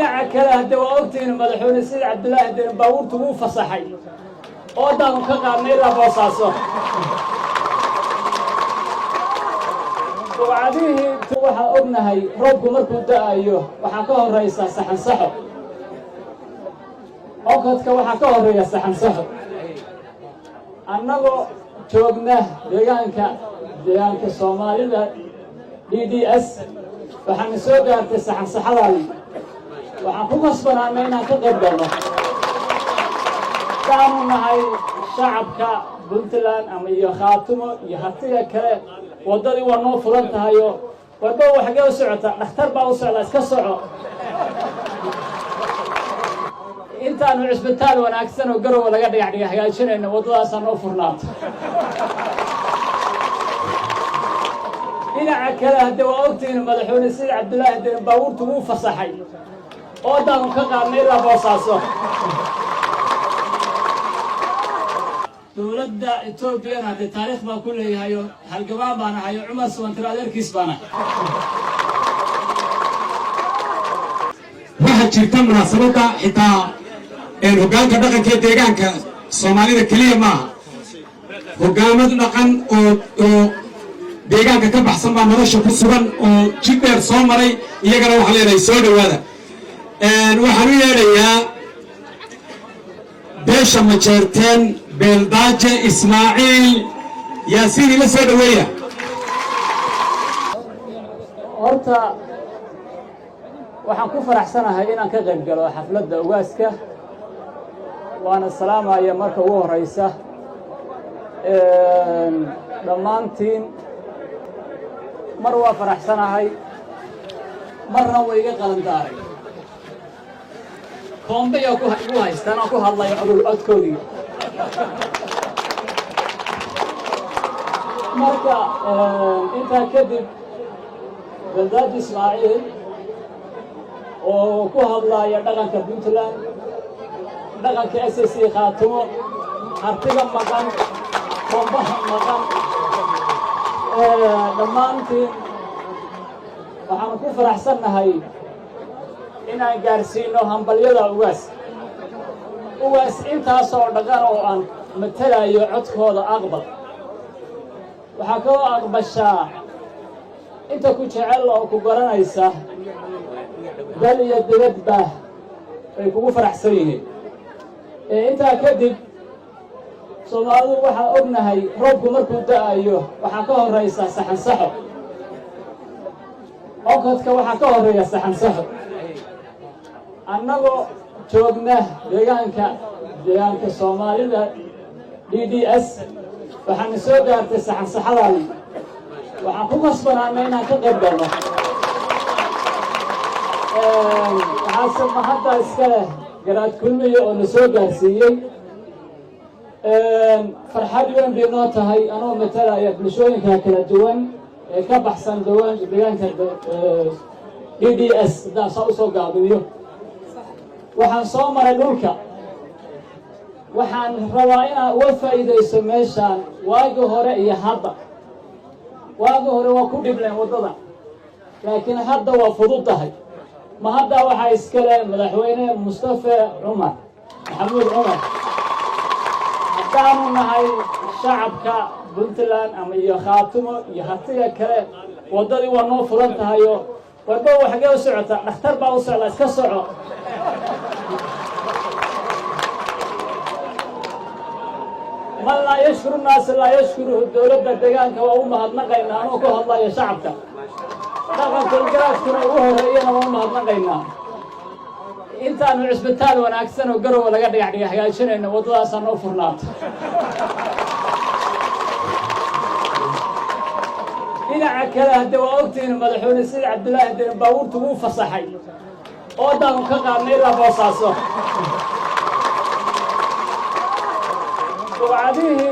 Dhinaca kale hadde waa ogtihiin, Madaxweyne Sida Cabdilaahi Deni baabuurtu wuu fasaxay, oodaanu ka qaadnay ilaa Boosaaso. Bugcadihii waxaa ognahay, roobku markuu da'ayo waxaa ka horraysa saxansaxo, okodka waxaa ka horreeya saxansaxo. Annagoo joogna deegaanka Soomaalida DDS, waxaana soo gaartay saxansaxadaadii. Waxaan ku kasbanaanay inaan ka qayb galno. Haddaanu nahay shacabka Puntland ama iyo Khaatumo iyo hartiga kale, waddadii waa noo furan tahayo. Warba xaggee u socota? Dhakhtar baa u socdaa, iska soco. Intaanu cisbitaal wanaagsan oo Garowa laga dhagax dhiga hagaajinayno, waddadaasaa noo furnaato. Dhinaca kale hadde waa ogtihiin, Madaxweyne Sida Cabdilaahi Deni baabuurtu wuu fasaxay, oodaanu ka qaadnay ilaa Boosaaso. Dowladda Etoobiyana haddee taariikh baan ku leeyahayo, halgabaan baan ahayo, Cumar Sawantiro adeerkiis baan ahay. Waxaa jirta munaasabadda xitaa hoggaanka dhaqanka ee deegaanka Soomaalida keliya maaha, hoggaamad dhaqan oo deegaanka ka baxsan baa nolosha ku sugan oo jid dheer soo maray. Iyagana waxaan leenahay soo dhowaada. Waxaan u yeedhayaa beesha Majeerteen, Beeldaaje Ismaaciil Yaasiin, ila soo dhoweeya. Horta waxaan ku faraxsanahay inaan ka qayb galo xafladda ugaaska, waana salaamaya marka ugu horraysa dhammaantiin. Mar waa faraxsanahay, marna way iga qalandaaray, koombayaa igu haystaan aan ku hadlayo codkoodii. Marka intaa kadib, Beldaaji Ismaaciil oo ku hadlaaya dhaqanka Puntland, dhaqanka SSC Khaatumo, hartiga maqan, koombaha maqan, dhammaantiin waxaanu ku faraxsannahay inaan gaarsiino hambalyada ugaas. Ugaas, intaasoo dhaqan oo aan matelayo codkooda aqbal. Waxaa kaloo aqbashaa inta ku jecel oo ku garanaysa, dal iyo dibadba ay kugu faraxsan yihiin. Intaa kadib, Soomaalidu waxaa ognahay, roobku markuu da'ayo waxaa ka horraysa saxansaxo, okodka waxaa ka horreeya saxansaxo. Annagoo joogna deegaanka Soomaalida DDS, waxaana soo gaartay saxansaxadaadii. Waxaan ku kasbanaanay inaan ka qayb galno. Waxaase mahadda iska leh Garaad Kulmiye oo na soo gaarsiiyey. Farxad weyn bay noo tahay, anoo matalaya bulshooyinka kala duwan ee ka baxsan deegaanka DDS. Haddaan saa usoo gaabiyo, waxaan soo maray dhulka. Waxaan rabaa inaan uga faa'iidayso meeshaan. Waagii hore iyo hadda, waagii hore waa ku dhibleen waddada, laakiin hadda waa fudud tahay. Ma hadda waxaa iskale Madaxweyne Mustafe Cumar Maxamuud Cumar. Haddaanu nahay shacabka Puntland ama iyo Khaatumo iyo hartiga kale, waddadii waa noo furan tahayo. Warba xaggee u socota? Dhakhtar baa u socdaa, iska soco. Man laa yashkuru naasa laa yashkuruhu. Dowladda deegaanka waa u mahadnaqaynaa, anoo ku hadlaya shacabka, dhaqanka garaadkuna ugu horreeyana waa u mahadnaqaynaa. Intaanu cisbitaal wanaagsan oo Garowa laga dhagax dhiga hagaajinayno, waddadaasaa noo furnaato. Dhinaca kale hadde waa ogtihiin, Madaxweyne Sida Cabdilaahi Deni baabuurtu wuu fasaxay, oodaanu ka qaadnay ilaa Boosaaso. Bugcadihii.